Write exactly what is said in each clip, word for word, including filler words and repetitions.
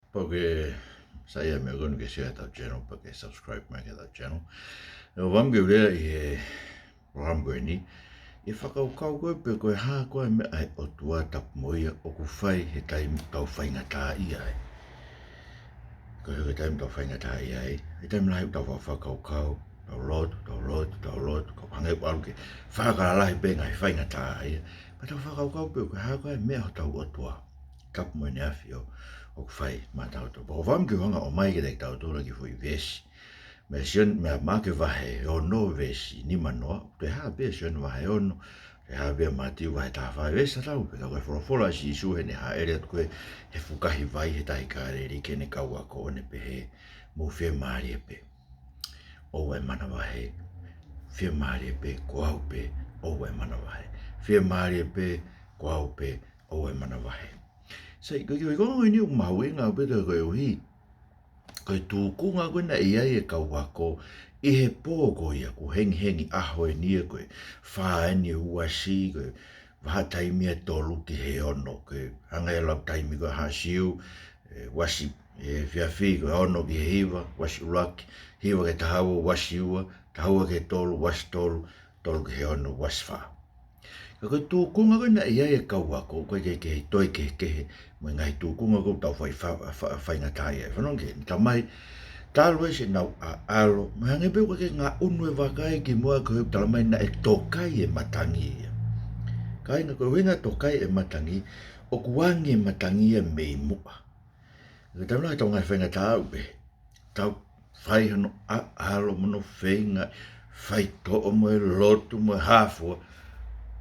Pau ke saiʻia mo e konu ke share ʻetau channel, pea ke subscribe mai ki heʻetau channel. ʻE ʻofa mai ke u lea ʻi he polokalama ko eni, ʻi he fakakaukau ko ē pe ko e hā koā e meʻa ʻa e ʻOtua tapu mo ia ʻoku fai he taimi ʻoku tau faingataʻaʻia ai. Ko e hā he taimi ʻoku tau faingataʻaʻia ai, he taimi lahi ʻoku tau fa-, fakakaukau, tau lotu, tau lotu, tau lotu, ka hangē ʻoku ʻalu ke fakalalahi pē ngaahi faingataʻaʻia. Pea tau fakakaukau pe ko e hā koā e meʻa hotau ʻOtua tapu mo ʻEne ʻAfio ʻoku fai maʻatautolu. Pea ʻofa mai ke u hanga ʻo ʻomai kiate kitautolu e kiʻi foʻi veesi mei Sione, mei Maʻake vahe ono veesi nimanoa, toe hā pē Sione vahe ono, toe hā pē Mātiu vahe taha fā, veesi tatau pē, ka ko e folofola ʻa Sīsū heʻene hāʻele atu ko ē he fukahi vai he tahi Kāleli ki heʻene kau ako ʻo ne pehē, mou fiemālie pē, ʻoua ʻe manavahē. Fiemālie pē, ko au pē, ʻoua ʻe manavahē. Fiemālie pē, ko au pē, ʻoua ʻe manavahē. Sai, ko e kiʻi konga eni ʻoku mahuʻinga pē koeʻuhi ko e tūkunga ko ē naʻe ʻi ai e kau ako ʻi he pō ko ia, kuo hengihengi ʻaho eni ia, ko e fā eni e uasi, ko e vahaʻa taimi ʻe tolu ki he ono, ko e hangē ʻa e lau taimi ko ē ʻa Haʻa Siu, ʻe uasi he efiafi, ko e ono ki he hiva, uasi ʻuluaki, hiva ki he taha ua, uasi ua, taha ua ki he tolu, uasi tolu, tolu ki he ono, uasi fā. Ka ko e tūkunga ko ē naʻe ʻi ai e kau ako, ʻoku ʻikai ke, ke toe kehekehe mo e ngaahi tūkunga ko ē ʻoku tau fai fa-, fa-, faingataʻaʻia ai. Fanongo ki heni, talamai, talu ʻa siʻenau ʻaʻalo, mo e hangē pē ʻoku ʻikai ke ngaʻunu e vaka ia kimuʻa, ko e talamai naʻe tokai e matangi ia. Kāinga, ko e ʻuhinga tokai e matangi, ʻoku angi e matangi ia mei muʻa. Ko e taimi lahi ʻetau ngaahi faingataʻa ʻoku pehē, tau fai hono ʻaʻalo mo hono feinga, faitoʻo mo e lotu mo e hā fua.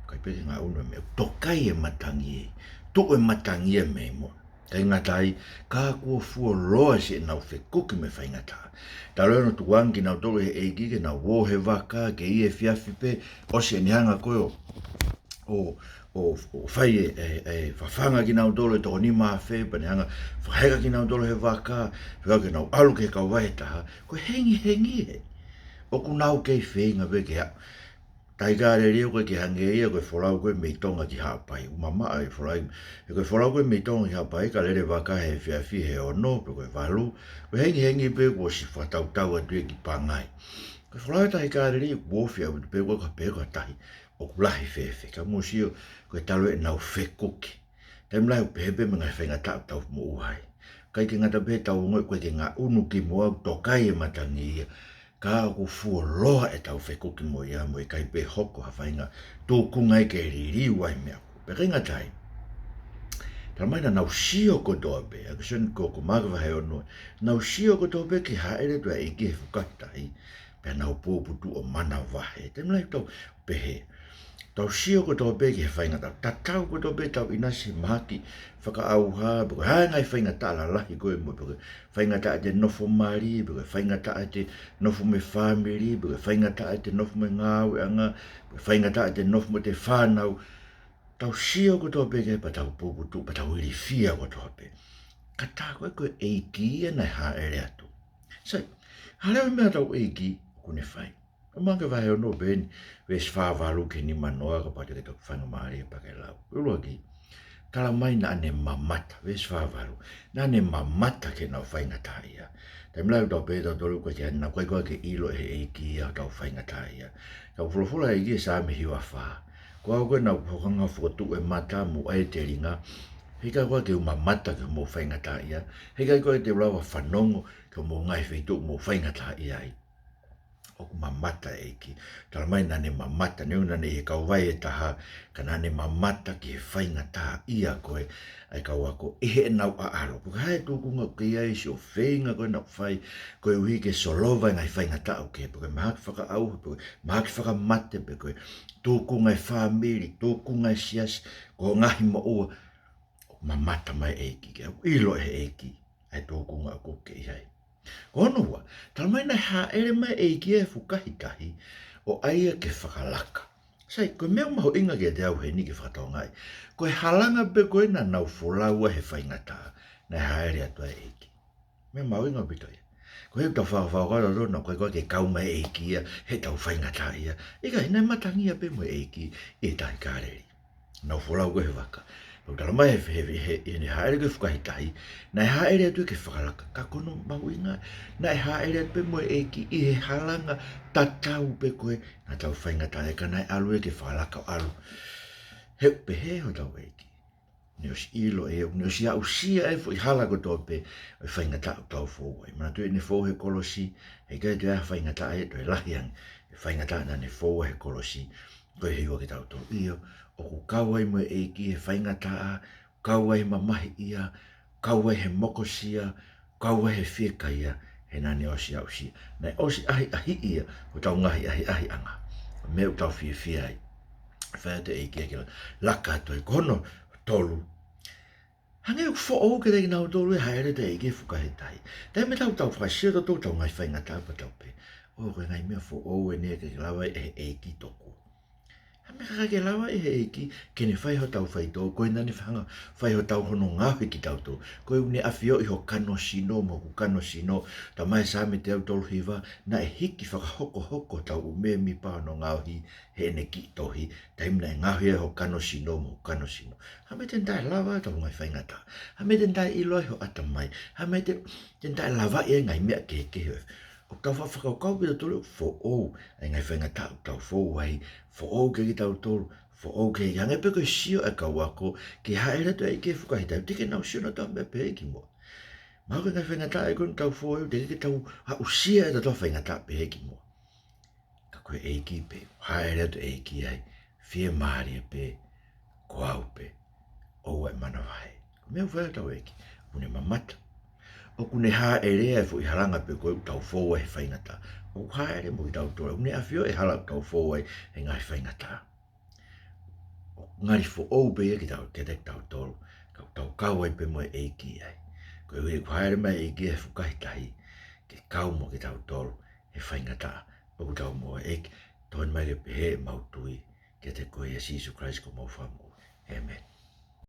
ʻIkai pē ke ngaʻunu e meʻa, tokai e matangi, tuʻu e matangi ia mei muʻa. ʻIkai ngata ai, ka kuo fuoloa siʻenau fekuki mo e faingataʻa. Talu ʻene tukuange kinautolu ʻe he ʻEiki ke nau ō he vaka, ke ʻi he efiafi pē, ʻosi ʻene hanga ko ē ʻo ʻo, ʻo, ʻo fai e, e, e fafanga kinautolu e toko nima afe, pea ne hanga fakaheka kinautolu he vaka, fekau ke nau ʻalu ki he kauvai ʻe taha, ko e hengihengi ē. ʻOku nau kei feinga pē ke aʻu. Tahi Kāleli ʻoku ʻikai ke hangē ia ko e folau ko ē mei Tonga ki Haʻapai. ʻOku mamaʻo e folau, he ko e folau ko ē mei Tonga ki Haʻapai, ka lele vaka he efiafi he ono, pe ko e valu, ko e hengihengi pē kuo ʻosi fakatautau atu ia ki Pangai. Ko e folau ʻa Tahi Kāleli, kuo ofi atu pē, ʻoku ʻikai ke pehē ko ha tahi ʻoku lahi fēfē, ka mou sio, ko e talu ʻenau fekuki. Taimi lahi ʻoku pehē pē mo e ngaahi faingataʻa ʻoku tau moʻua ai. ʻIkai ke ngata pē heʻetau ongoʻi ʻoku ʻikai ke ngaʻunu kimuʻa, ʻoku tokai e matangi ia, ka ʻoku fuoloa ʻetau fekuki mo ia, mo e ʻikai pē hoko ha faʻahinga tūkunga ia ke liliu ai e meʻa ko ē. Pea ʻikai ngata ai, talamai naʻa nau sio kotoa pē, ʻa ē ko Sione, ko, ko Maʻake vahe ono, nau sio kotoa pē ki he hāʻele atu ʻa e ʻEiki he fukahi tahi, pea nau puputuʻu ʻo manavahē. Taimi lahi ʻoku tau pehē, tau sio kotoa pē ki he faingataʻa, tatau kotoa pē ʻetau ʻinasi he mahaki fakaʻauha, pe ko e hā e ngaahi faingataʻa lalahi ko ē mo, pe ko e faingataʻa ʻete nofo mali, pe ko e faingataʻa ʻete nofo mo e fāmili, pe ko e faingataʻa ʻete nofo mo e ngāueʻanga, pe ko e faingataʻa ʻete nofo mo ʻete fānau. Tau sio kotoa pē ki ai pea tau puputuʻu, pea tau ilifia kotoa pē. Ka tā ko ē ko e ʻEiki ia naʻe hāʻele atu. Sai, hā leva e meʻa ʻa hotau ʻEiki ʻoku ne fai? ʻA Maʻake vahe ono pē eni, veesi fā valu ki he nima noa, kapau te ke toki faingamālie pea ke lau. Ko e ʻuluaki, talamai naʻa ne mamata, veesi fā valu, naʻa ne mamata ki heʻenau faingataʻaʻia. Taimi lahi ʻoku tau pehē ʻe tautolu ko e ke ana, ʻoku ʻikai ke ʻilo ʻe he ʻEiki ia hotau faingataʻaʻia. Ka ʻoku folofola e ʻEiki ʻi he Saame hiva fā, ko au ko ē naʻa ku hanga ʻo fokotuʻu e mata mo ʻai e telinga, he ʻikai koā ke u mamata ki hoʻomou faingataʻaʻia, he ʻikai koā te u lava fanongo ki hoʻomou ngaahi feituʻu ʻoku mou faingataʻaʻia ai. ʻOku mamata e ʻEiki. Talamai naʻa ne mamata, neongo naʻa ne ʻi he kauvai ʻe taha, ka naʻa ne mamata ki he faingataʻaʻia ko ē ʻa e kau ako ʻi heʻenau ʻaʻalo. Pe ko e hā e tūkunga ʻoku kei ʻi ai siʻo feinga ko ē naʻa ku fai, koeʻuhi ke solova e ngaahi faingataʻa ʻoku kehe, pe ko e mahaki fakaʻauha, pe ko e mahaki fakamate, pe ko e tūkunga e fāmili, tūkunga e siasi, ko e ngaahi moʻua, ʻoku mamata mai e ʻEiki ki ai, ʻoku ʻilo ʻe he ʻEiki ʻa e tūkunga ʻoku ke ʻi ai. Ko hono ua, talamai naʻe hāʻele mai e ʻEiki ia he fukahi tahi ʻo ʻai ia ke fakalaka. Sai, ko e meʻa mahuʻinga kiate au heni ke fakatokangaʻi, ko e halanga pē ko ē naʻa nau folau ai he faingataʻa, naʻe hāʻele atu ai e ʻEiki. Meʻa mahuʻinga ʻaupito ia. Koeʻuhi ʻoku tau fakafakakaukau tautolu naʻe ʻikai koā ke kau mai e ʻEiki ia heʻetau faingataʻaʻia. ʻIkai, naʻe matangi ia pē mo e ʻEiki ʻi he tahi Kāleli. Nau folau ko ē he vaka, Pea ʻoku talamai he, he, he, he, heʻene hāʻele ki he fukahi tahi, naʻe hāʻele atu ia ke fakalaka. Ka ko hono mahuʻinga, naʻe hāʻele atu pē mo e ʻEiki ʻi he halanga tatau pē ko ē naʻa tau faingataʻaʻia, ka naʻe ʻalu ia ke fakalaka ʻo ʻalu. He ʻoku pehē hotau ʻEiki. Ne ʻosi ʻilo ʻe ia, ne ʻosi aʻusia e foʻi hala kotoa pē ʻo e faingataʻa ʻoku tau foua ai. Manatuʻi naʻe foua he kolosi, heʻikai toe ʻi ai ha faingataʻa ia ʻe toe lahi ange ʻi he faingataʻa naʻa ne foua he kolosi. Ko e heiʻilo kiate kitautolu ia, ʻoku kau ai mo e ʻEiki he faingataʻa, kau ai he mamahiʻia, kau ai he mokosia, kau ai he fiekaia, he naʻa ne ʻosi aʻusia. Naʻe ʻosi ʻahiʻahiʻi ia hotau ngaahi ʻahiʻahiʻanga. Meʻa ʻoku tau fiefia ai. Fai atu e ʻEiki ia ke la-, laka atu ai. Ko hono tolu. Hangē ʻoku foʻou kiate kinautolu e hāʻele atu e ʻEiki he fukahi tahi. Taimi ʻoku tau, tau fakasio tautolu hotau ngaahi faingataʻa pea tau pehē, ʻō, ko e ngaahi meʻa foʻou eni ʻoku ʻikai ke lava ʻe he ʻEiki tokua. Ha meʻa ʻoku ʻikai ke lava ʻe he ʻEiki ke ne fai hotau faitoʻo, ko e naʻa ne hanga ʻo fai hotau, hono ngaohi kitautolu. Ko e ʻoku ne ʻafioʻi ho kano sino mo hoku kano sino, talamai ʻe Saame teau tolu hiva, naʻe hiki fakahokohoko hotau ʻumēmipa hono ngaohi heʻene kiʻi tohi, taimi naʻe ngaohi ai ho kano sino mo hoku kano sino. Ha meʻa te ne taʻelava ʻetau ngaahi faingataʻa. Ha meʻa te ne taʻeʻilo ai ho ʻatamai. Ha meʻa te, te ne taʻelavaʻi ai e ngaahi meʻa kehekehe. ʻOku tau faʻa fakakaukau kitautolu ʻoku foʻou ʻa e ngaahi faingataʻa ʻoku tau foua ai, foʻou kiate kitautolu, foʻou ki he, hangē pē ko e sio ʻa e kau ako ki he hāʻele atu e ʻEiki he fukahi tahi, teʻeki ke nau sio nautolu ha meʻa pehē ki muʻa. Mahalo ko e ngaahi faingataʻa ia ko eni ʻoku tau foua ai, teʻeki ke tau aʻusia ʻe tautolu ha faingataʻa pehē ki muʻa. Ka ko e ʻEiki pē, hāʻele atu e ʻEiki ai, fiemālie pē, ko au pē, ʻoua ʻe manavahē. Ko e meʻa ʻoku fai ʻe hotau ʻEiki, ʻoku ne mamata. ʻOku ne hāʻele ai he foʻi halanga pē ko ē ʻoku tau foua ai he faingataʻa. ʻOku hāʻele mo kitautolu, ʻoku ne ʻafioʻi e hala ʻoku tau foua ai he ngaahi faingataʻa. ʻOku ngali foʻou pē ia kiate, kiate kitautolu, ka ʻoku tau kau ai pē mo e ʻEiki ai. Koeʻuhi ʻoku hāʻele mai e ʻEiki he fukahi tahi, ke kau mo kitautolu he faingataʻa ʻoku tau moʻua. ʻEiki, tokoni mai ke pehē ʻemau tui kiate koe, ʻia Sīsū Kalaisi ko homau Fakamoʻui. ʻĒmeni.